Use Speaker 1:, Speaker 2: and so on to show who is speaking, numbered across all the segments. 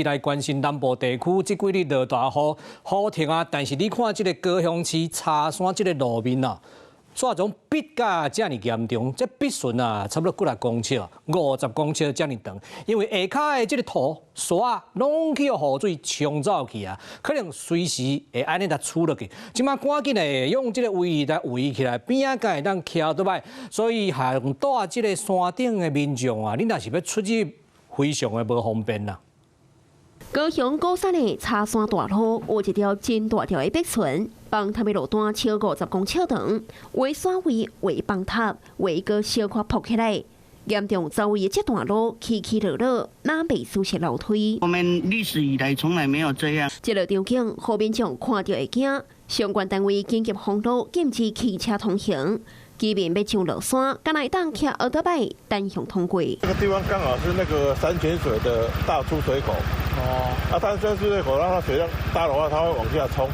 Speaker 1: 來關心南部地區，這幾日落大雨，雨停啊，但是你看這個高雄市柴山這個路面啊，煞總逼甲遮爾嚴重，這逼順啊，差不多幾若公尺，50公尺遮爾長，因為下跤的這個土沙攏去予雨水沖走去啊，可能隨時會按呢來出落去。這馬趕緊的用這個圍來圍起來，邊仔才會當徛倒擺。所以行蹛這個山頂的民眾啊，你若是欲出入，非常的無方便啦。
Speaker 2: 高雄鼓山的柴山大路有一條真大條的逼船，崩塌的路段超50公尺長，有的山位會崩塌，有的閣小可浮起來，嚴重周圍的這段路起起落落，若袂舒適樓梯。
Speaker 3: 我們歷史以來從來沒有這樣。
Speaker 2: 這個場景，予民眾看著會驚，相關單位緊急封路，禁止汽車通行。居民欲上落山，敢若會當騎歐多拜單向通過。
Speaker 4: 這個地方剛好是那個山泉水的大出水口。哦。啊，它這出水口，讓它水量大的話，它會往下衝，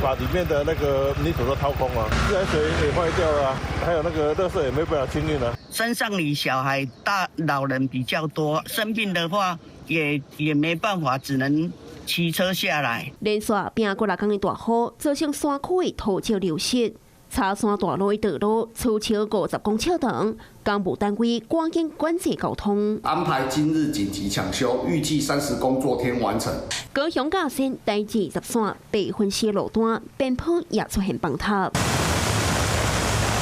Speaker 4: 把裡面的那個泥土都掏空了，自來水也壞掉了，還有那個垃圾也沒辦法清運了。
Speaker 3: 山上裡小孩大老人比較多，生病的話也沒辦法，只能騎車下來。
Speaker 2: 連續拚幾若工的大雨，造成山區的土石流失。柴山大路的道路粗超50公尺長，工務單位趕緊管制交通，
Speaker 5: 安排今日緊急搶修，預計30工作天完成。
Speaker 2: 高雄甲新台二十線白雲溪路段邊坡也出現崩塌，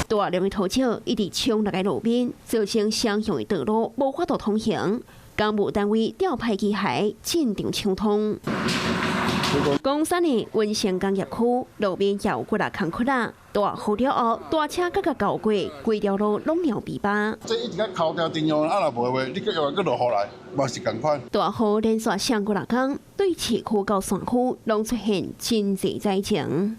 Speaker 2: 大量的土石一直沖落來路面，造成雙向的道路無法度通行。工務單位調派機械進場搶通。岡山的文成工業區路面也有幾若空窟仔，大雨了後，大車閣共攪過，規條路攏尿琵琶。
Speaker 6: 這一直較溝掉定用，啊若無的話，你閣又閣落雨來，嘛是仝款。
Speaker 2: 大雨連續上幾若工，對市區到山區攏出現真濟災情。